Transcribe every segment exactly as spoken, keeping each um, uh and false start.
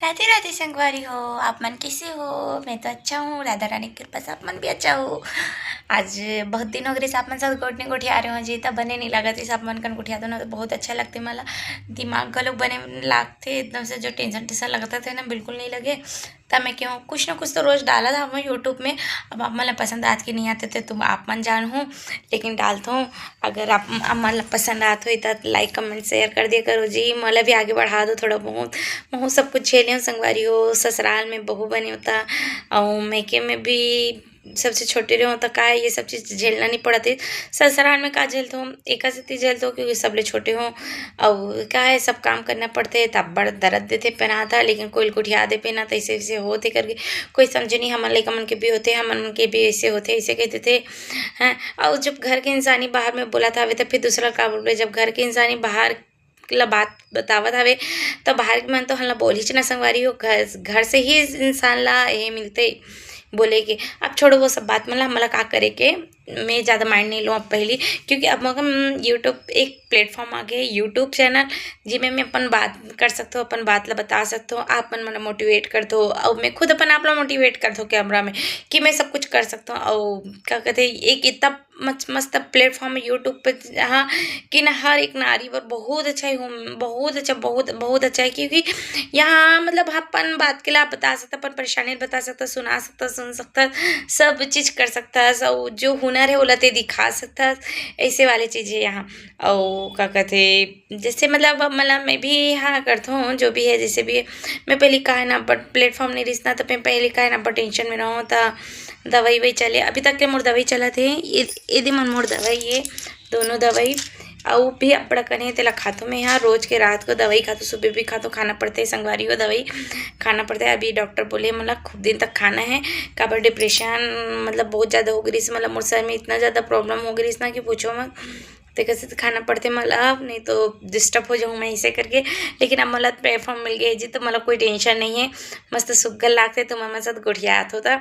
राधे राधे संगवारी हो, आप मन कैसे हो? मैं तो अच्छा हूँ, राधा रानी की कृपा से आप मन भी अच्छा हो। आज बहुत दिन हो गए आप मन साथ गोठ नहीं गोठिया रहे हो जी, तब बने नहीं लगा थे आप मन कन गोठिया दो ना, तो बहुत अच्छा लगते मला। दिमाग घलो बने लागते एकदम से, जो टेंशन टेंशन लगता थे ना, बिल्कुल नहीं लगे। तब मैं क्यों कुछ ना कुछ तो रोज डाला था मैं YouTube में। अब आप मन ला पसंद आत कि नहीं आते थे, तुम आप मन जान हो, लेकिन डालता हूँ। अगर आप, आप मन ला पसंद आत हो तो लाइक कमेंट शेयर कर दिया करो जी, मला भी आगे बढ़ा दो थोड़ा बहुत। महू सब कुछ झेले हो संगवारी हो, ससुराल में बहू बने होता और मैके में भी सबसे छोटे रहे हो तो का ये सब चीज़ झेलना नहीं पड़त है। ससुराल में का झेलत हो, एका सेती झेलत हो क्योंकि सबले छोटे हो, अउ का है सब काम करना पड़ते त अब्बड़ दर्द देते पेनात ह, लेकिन कोई ल गोठिया दे पेना त ऐसे ऐसे होते करके कोई समझे नहीं। हमन लइका मन के भी होते, हमन मन के भी ऐसे होते, ऐसे कह देते हैं। और जब घर के इंसानी बाहर में बोला था तो फिर दूसरा का बोलबे, जब घर के इंसानी बाहर ला बात बतावत हवे, तो बाहर के मन तो हमला बोलिच ना संगवारी हो। घर, घर से ही इंसान ला ये मिलते बोले के। अब छोड़ो वो सब बात, मतलब हमला का करे के, मैं ज़्यादा माइंड नहीं लूँ अब पहली, क्योंकि अब मगर YouTube एक प्लेटफॉर्म आ गया, YouTube चैनल, जिसमें मैं अपन बात कर सकता हूँ, अपन बात ला बता सकता हूँ। आप मन मला मोटिवेट कर दो और मैं खुद अपन आप ला मोटिवेट कर दो कैमरा में कि मैं सब कुछ कर सकता हूँ। और क्या कहते हैं, एक इतना मच-, मस्त प्लेटफॉर्म है YouTube पे, जहाँ कि ना हर एक नारी बर बहुत अच्छा है, हम, बहुत अच्छा, बहुत, बहुत अच्छा है, क्योंकि यहाँ मतलब अपन बात के ला बता सकता, अपन परेशानी बता सकता, सुना सकता, सुन सकता, सब चीज़ कर सकता, सब जो हुनर है ओला ते दिखा सकता, ऐसे वाली चीज़ है यहाँ। और का कहते, जैसे मतलब अब मतलब मैं भी हाँ करता हूँ, जो भी है जैसे भी है। मैं पहले का है ना बट प्लेटफॉर्म नहीं रिसना, तो मैं पहले का है ना बट टेंशन में रहूँ तो दवाई वही चले, अभी तक के मोर दवाई चलत हे। ये, ये दे मन मोर दवाई, ये दोनों दवाई, अउ भी अब्बड़ कने तेला खाथो मैं यहाँ रोज के रात को दवाई खाथो, सुबह भी खाथो, खाना पड़ते संगवारी हो दवाई खाना पड़ते। अभी डॉक्टर बोले मतलब खूब दिन तक खाना है, काबर डिप्रेशन मतलब बहुत ज़्यादा हो गई, मतलब मोर सर में इतना ज़्यादा प्रॉब्लम हो गई ना कि पूछो मत। ते कसे तो खाना पड़ते मला, नहीं तो डिस्टर्ब हो जाऊँ मैं इसे करके। लेकिन अब मला प्लेटफॉर्म मिल गया जी, तो मला कोई टेंशन नहीं है, मस्त सुग्घर लागते, तुम मन साथ गोठियात होता।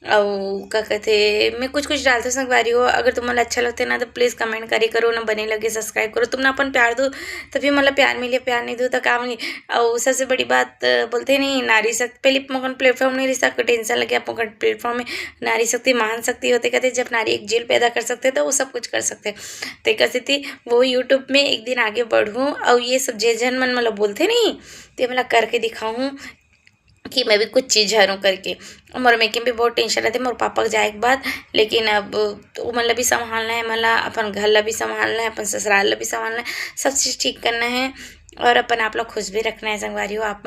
अउ का कहते, मैं कुछ कुछ डालते संगवारी हो, अगर तुम मन अच्छा लगते ना तो प्लीज कमेंट करे करो ना, बने लगे सब्सक्राइब करो, तुम ना अपन प्यार दो तभी मतलब प्यार मिले, प्यार नहीं दो तो का मिले। और सबसे बड़ी बात अ, बोलते नहीं नारी शक्ति, पहले मोकन प्लेटफॉर्म नहीं रिसता, टेंशन लगे आप मोकन प्लेटफॉर्म में नारी शक्ति महान शक्ति होते कहते, जब नारी एक जेल पैदा कर सकते तो वो सब कुछ कर सकते। ते कसे थी वो YouTube में एक दिन आगे बढ़ूँ और ये सब जे जन मन मतलब बोलते नहीं, ते मतलब करके दिखाऊँ कि मैं भी कुछ चीज़ हरों करके। और मोर मेकिंग भी बहुत टेंशन रहते मोर पापा के जाए के बाद, लेकिन अब तो वो मतलब भी संभालना है, मतलब अपन घर ला भी संभालना है, अपन ससुराल ला भी संभालना है, सब चीज़ ठीक करना है और अपन आप लोग खुश भी रखना है संगवारी हो। आप मन